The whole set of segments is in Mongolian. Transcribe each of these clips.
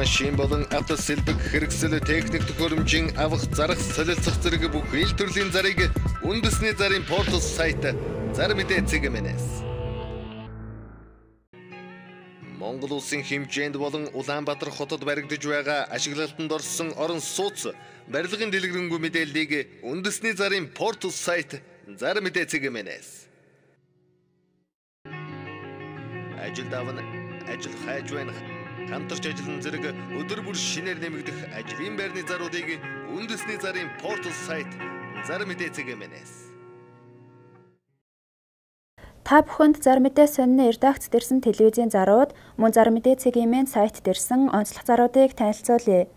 Машин болон автосэлбэг хэрэгсэл, техник төхөөрөмжийн авах, зарах, солилцох зэрэг бүх ил төрлийн зарыг үндэсний зарын портал сайт зар мэдээ цэгмэнэс. Монгол улсын хэмжээнд болон Улаанбаатар хотод баригдаж байгаа ашиглалтанд орсон орон сууц барилгын дэлгэрэнгүй мэдээллийг үндэсний зарын портал сайт зар мэдээ цэгмэнэс. Ажил давна, ажил хайж байна. Хамтарч ажиллан зэрэг өдөр бүр шинээр нэмэгдэх ажлын байрны заруудыг үндэсний зарын портал сайт зар мэдээ цэгмэнэс. Та бүхэнд зар мэдээ сонины редакц дэрсэн телевизийн зарууд мөн зар мэдээ цэгийн сайт дэрсэн онцлог заруудыг танилцуулъя.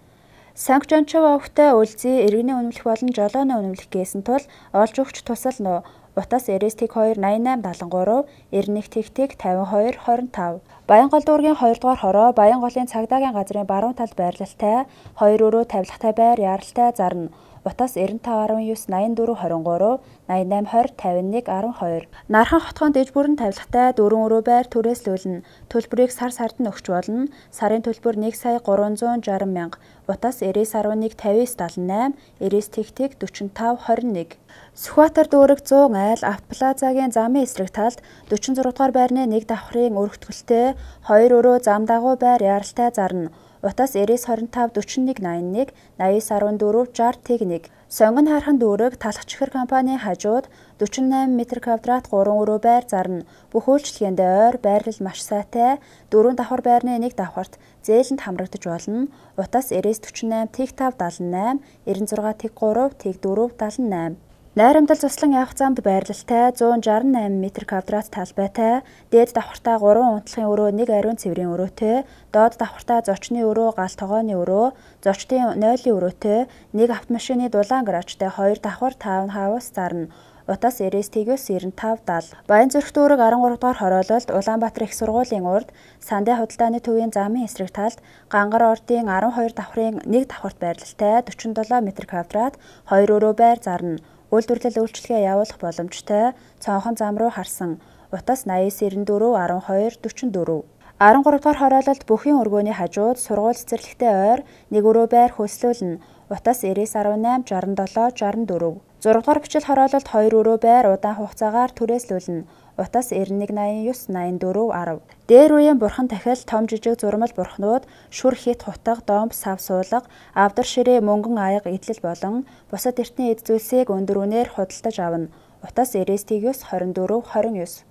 Санкчончов овгтой үлзий иргэний үнэмлэх болон жолооны үнэмлэх гэсэн тул олж өгч тусална. Утас 90 2 88 73 91 тэг 52 25. Баянгол дүүргийн 2 дугаар хороо Баянголын цагдаагийн газрын баруун талд байрлалтай 2 өрөө тавилгатай байр яралтай зарна. Утас 95.9 84 23 88 20 51 12. Нархан хотхон дэж бүрэн тавилгатай 4 өрөө байр түрээслүүлнэ. Төлбөрийг сар сард нь өгч болно. Сарын төлбөр 1 сая 360 мянга. Утас 90.1 59 78 90 тэг 45 21. Сүхбаатар дүүрэг 100 айл Автоплазагийн замын эсрэг талд 46 дугаар байрны 1 давхрын өргөтгөлтэй 2 өрөө зам дагуу байр яралтай зарна. Утас 90 25 41 81 89 14 60 тэг 1. Сонгон хархан дүүрэг Талах чихэр компанийн хажууд 48 м квадрат 3 өрөө байр зарна. Бүх үйлчилгээндээ ойр байрлал маш сайтай 4 давхар байрны 1 давхарт зээлэнд хамрагдаж болно. Утас 90 48 тэг 5 78 96 тэг 3 тэг 4 78. Найрамдал цуслан явах замд байрлалтай 168 м квадрат талбайтай дээд давхартаа 3 унтлахын өрөө 1 ариун цэврийн өрөөтэй доод давхартаа зочны өрөө гал тогооны өрөө зочдын нойлын өрөөтэй 1 автомашины дулаан гаражтай 2 давхар таунхаус зарна. Утас 90 9 95 70. Баян-Зүрх дүүрэг 13 дугаар хороололд Улаанбаатар их сургуулийн урд Сандын худалдааны төвийн замын эсрэг талд Гангар ордын 12 давхрын 1 давхарт байрлалтай 47 м квадрат 2 өрөө байр зарна. Үйлдвэрлэл үйлчилгээ явуулах боломжтой цонхон зам руу харсан. Утас 89 94 12 44. 13 дугаар хороололд бүхийн өргөөний хажууд сургууль цэцэрлэгтэй ойр 1 өрөө байр хөлслүүлнэ. Утас 90.18 67 64. 6 дугаар бичил хороололд 2 өрөө байр удаан хугацаагаар түрээслүүлнэ. Утас 91 89 84 10. Дээр үеийн бурхан тахил, том жижиг зурмал бурхнууд, шүр хит хутга, домб, сав суулга, авдар ширээ, мөнгөн аяга, эдлэл болон бусад эртний эд зүйлсийг өндөр үнээр худалдаж авна. Утас 90 9 24 29.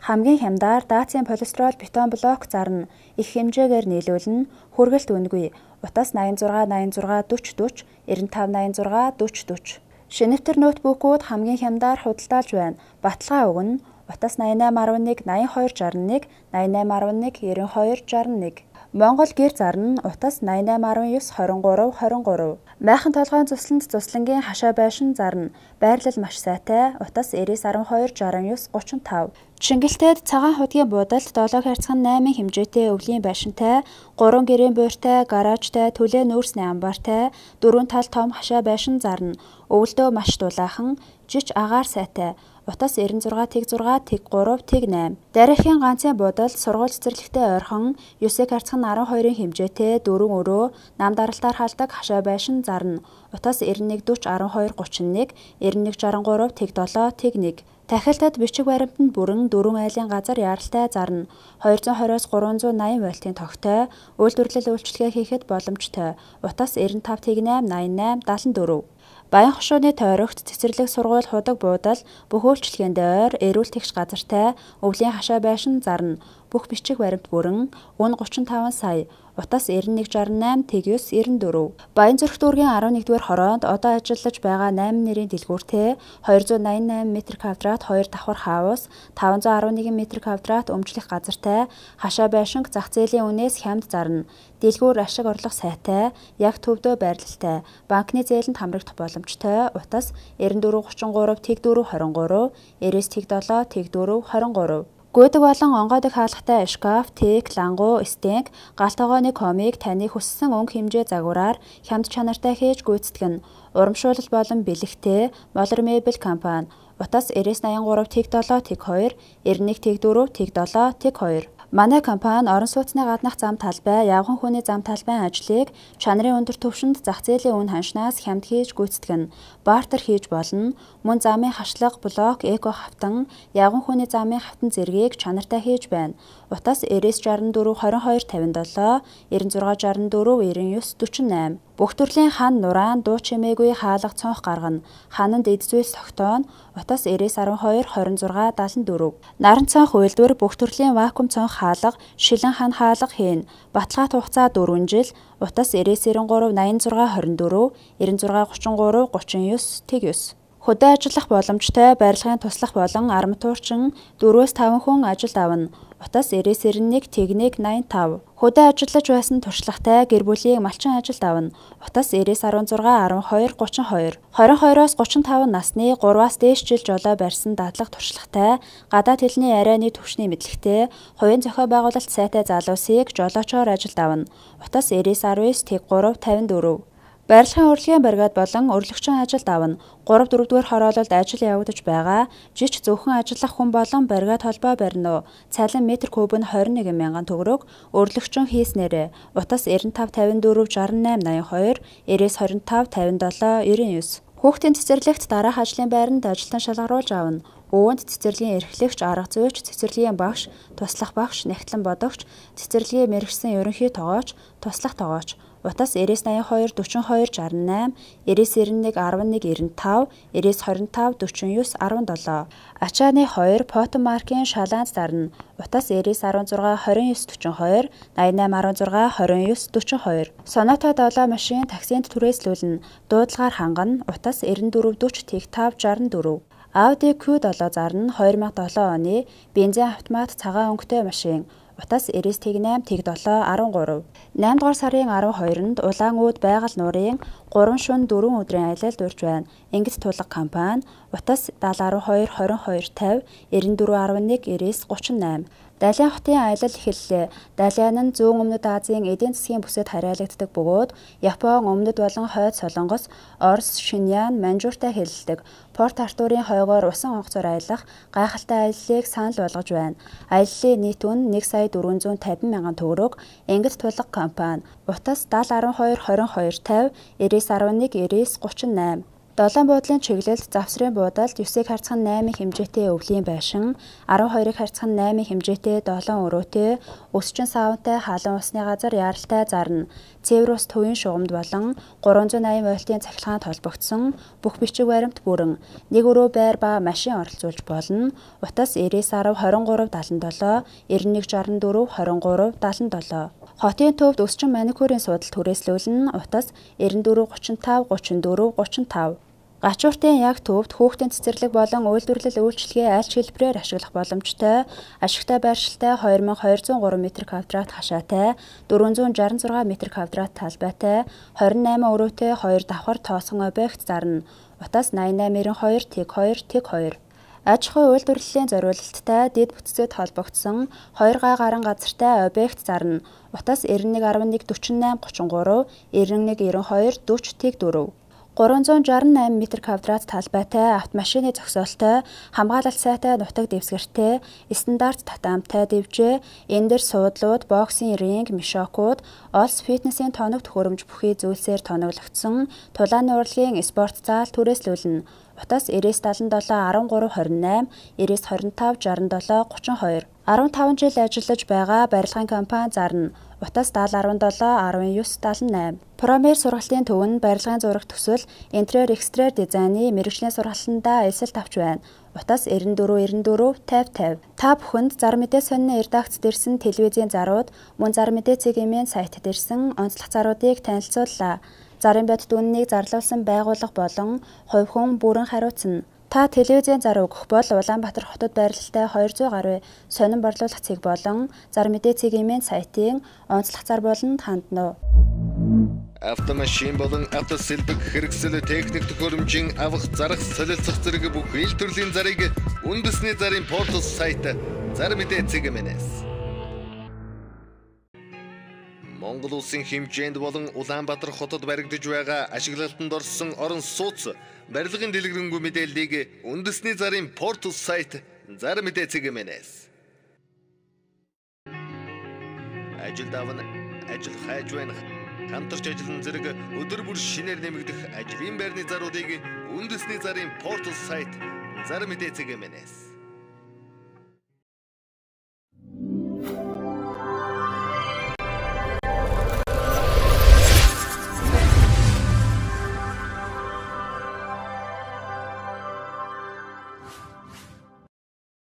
Хамгийн хямдаар Дацийн полистрол бетон блок зарна. Их хэмжээгээр нийлүүлнэ. Хүргэлт үнэгүй. Утас 86 86 40 40 95 86 40 40. Шинэвтер ноутбукууд хамгийн хямдаар худалдаалж байна. Баталгаа өгнө. Утас 88.11 82 61 88.11 92 61. Монгол гэр зарна. Утас 88.9 23 23. Майхан толгойн цусланд цуслангийн хашаа байшин зарна. Байрлал маш сайтай. Утас 90.12 69 35. Чингэлтэд цагаан худгийн буудалд 7 харьцан 8 хэмжээтэй өвлийн байшинтай, 3 гэрийн бууртай, гаражтай, төлөө нүүрсний амбартай, 4 тал том хашаа байшин зарна. Өвөлдөө маш дулаахан, жич агаар сайтай. Утас 96 тэг 6 тэг 3 тэг 8. Дараагийн ганцын буудалд сургууль цэцэрлэгтэй ойрхон 9 харьцан 12-ын хэмжээтэй 4 өрөө нам даралтаар халдаг хашаа байшин зарна. Утас 91 40 12 31 91 63 тэг 7 тэг 1. Тахилтад бичиг баримтанд бүрэн 4 айлын газар яралтай зарна. 220-оос 380 вольтын тогтой, үйлдвэрлэл үйлчилгээ хийхэд боломжтой. Утас 95 тэг 8 88 74. Баян хошууны тойрогт цэцэрлэг сургууль худаг буудал бүх үйлчилгээндээ ойр эрүүл тэгш газартай өвлийн хашаа байшин зарна. Бүх бичиг баримт бүрэн үн 35 сая. Утас 91 68 тэг 9 94. Баян-Зүрх дүүргийн 11-р хороонд одоо ажиллаж байгаа 8 нэрийн дэлгүүртэй 288 м квадрат 2 давхар хаус 511 м квадрат өмчлөх газартай хашаа байшинг зах зээлийн үнээс хямд зарна. Дэлгүүр ашиг орлого сайтай, яг төвдөө байрлалтай, банкны зээлэнд хамрагдах боломжтой. Утас 94 33 тэг 4 23 99 тэг 7 тэг 4 23. Гүйдэг болон онгойдог хаалгатай шкаф, тэк, лангуу, стенк, гал тогооны комик таны хүссэн өнгө хэмжээ загвараар хямд чанартай хийж гүйцэтгэнэ. Урамшуулал болон бэлэгтэй Молор мебель компани. Утас 90 83 тэг 7 тэг 2 91 тэг 4 тэг 7 тэг 2. Манай компани орон сууцны гаднах зам талбай, явган хүний зам талбайн ажлыг чанарын өндөр түвшинд зах зээлийн үн ханшнаас хямд хийж гүйцэтгэнэ. Бартер хийж болно. Мөн замын хашлага, блок, эко хавтан, явган хүний замын хавтан зэргийг чанартай хийж байна. Утас 90 64 22 57, 96 64 99 48. Бүх төрлийн хан нураан дуу чимээгүй хаалга цонх гаргана. Хананд эд зүйлс тогтооно. Утас 90 12 26 74. Наран цонх үйлдвэр бүх төрлийн вакуум цонх хаалга, шилэн хан хаалга хийн. Баталгаат хугацаа 4 жил. Утас 90 93 86 24, 96 33 39 9. Хөдөө ажиллах боломжтой барилгын туслах болон арматуурчин 4-5 хүн ажилд авна. Утас 90 91 01 85. Хөдөө ажиллаж байсан туршлагатай гэр бүлийн малчин ажилд авна. Утас 90 16 12 32. 22-оос 35 насны 3-аас дээш жил жолоо барьсан дадлага туршлагатай, гадаад хэлний ярианы түвшний мэдлэгтэй, хувийн зохион байгуулалт сайтай залуусыг жолоочоор ажилд авна. Утас 90 19 03 54. Барилгын урлагийн бригад болон өрлөгчийн ажилд авна. 3-4 дугаар хороололд ажил явагдаж байгаа. Жич зөвхөн ажиллах хүн болон бригад холбоо барина уу? Цалин метр куб нь 21 мянган төгрөг. Өрлөгчин хийснээрээ. Утас 95 54 68 82, 90 25 57 99. Хүүхдийн цэцэрлэгт дараах ажлын байранд ажилтан шалгаруулж авна. Өвөнд цэцэрлэгийн эрхлэгч, арга зүйч, цэцэрлэгийн багш, туслах багш, нягтлан бодогч, цэцэрлэгийн мэргэжсэн ерөнхий тогооч, туслах тогооч. Утас 90 82 42 68, 90 91 11 95, 90 25 49 17. Ачааны 2 Потон маркийн шалаанд зарна. Утас 90 16 29 42, 88 16 29 42. Соната 7 машин таксинд түрээслүүлнэ. Дуудлагаар хангана. Утас 94 40 5 64. Audi Q7 зарна. 2007 оны бензин автомат цагаан өнгөтэй машин. Утас 90 8 7 13. 8 дугаар сарын 12-нд Улаан үүд байгаль нуурын 3 шөнө 4 өдрийн аялалд урьж байна. Ингэт тулга компани. Утас 70 12 22 50, 94 11 99 38. Далайн хотын аялал эхэллээ. Далайн нь зүүн өмнөд Азийн эдийн засгийн бүсэд харьяалагддаг бөгөөд Япон, өмнөд болон хойд Солонгос, Орос, Шиньян, Маньчжуртай хэлэлдэг. Порт Артурын хойгоор усан онгоцоор аялах гайхалтай аяллыг санал болгож байна. Аяллын нийт үн 1 сая 450 мянган төгрөг. Ингэт тулга компани. Утас 70 12 22 50, 90 11 99 38. Долоон буудлын чиглэлд завсрын буудалд 9-ийг харьцах нь 8 хэмжээтэй өвлийн байшин, 12-ыг харьцах нь 8 хэмжээтэй долоон өрөөтэй, өсчин саунтай халуун усны газар яаралтай зарна. Цэвэр ус төвийн шугамд болон 380 вольтын цахилгаанд холбогдсон бүх бичиг баримт бүрэн. Нэг өрөө байр ба машин оролцуулж болно. Утас 90 10 23 77, 91 64 23 77. Хотын төвд өсчин маникюрын судал түрээслүүлнэ. Утас 94 35 34 35. Гачууртын яг төвд хүүхдийн цэцэрлэг болон үйлдвэрлэл үйлчилгээ аль ч хэлбэрээр ашиглах боломжтой, ашигтай байршилтай 2203 м квадрат хашаатай, 466 м квадрат талбайтай, 28 өрөөтэй 2 давхар тоосон объект зарна. Утас 88 92 Т2 Т2. Аж ахуйн үйлдвэрлэлийн зориулалттай дэд бүтцэд холбогдсон 2 га гарan газартай объект зарна. Утас 91 11 48 33, 91 92 40 Т4. 368 м квадрат талбайтай автомашины зогсоолтой, хамгаалалт сайтай нутаг дэвсгэртэй, стандарт татамтай дэвжээ, энэ дэр суудлууд, боксын ринг, мишокууд, олс фитнесийн тоног төхөөрөмж бүхий зүйлсээр тоноглогдсон тулааны урлагийн спорт заал түрээслүүлнэ. Утас 90 77 13 28, 90 25 67 32. 15 жил ажиллаж байгаа барилгын компани зарна. Утас 70 17 19 78. Промер сургалтын төв нь барилгын зураг төсөл, интерьер экстерьер дизайны мэргэжлийн сургалтандаа элсэлт авч байна. Утас 94 94 50 50. Та бүхэнд зар мэдээ сонины редакцид ирсэн телевизийн зарууд, мөн зар мэдээ цэгийн сайт дэрсэн онцлог заруудыг танилцууллаа. Зарын бодит үнэнийг зарлуулсан байгууллага болон хувь хүн бүрэн хариуцна. Та телевизийн зар өгөх бол Улаанбаатар хотод байрлалтай 200 гаруй сонин борлуулах цэг болон зар мэдээ цэгийн сайтын онцлог зар болонд хандна. Автомашин болон автосэлбэг хэрэгсэл техник төхөөрөмжийн авах, зарах, солилцох зэрэг бүх ил төрлийн зарыг үндэсний зарын портал сайт зар мэдээ цэгмэнэс. Монгол улсын хэмжээнд болон Улаанбаатар хотод баригдаж байгаа ашиглалтанд орсон орон сууц барилгын дэлгэрэнгүй мэдээллийг үндэсний зарын портал сайт зар мэдээ цэгмэнэс. Ажил давна, ажил хайж байна, хамтарч ажиллан зэрэг өдөр бүр шинээр нэмэгдэх ажлын байрны заруудыг үндэсний зарын портал сайт зар мэдээ цэгийн мэнэс.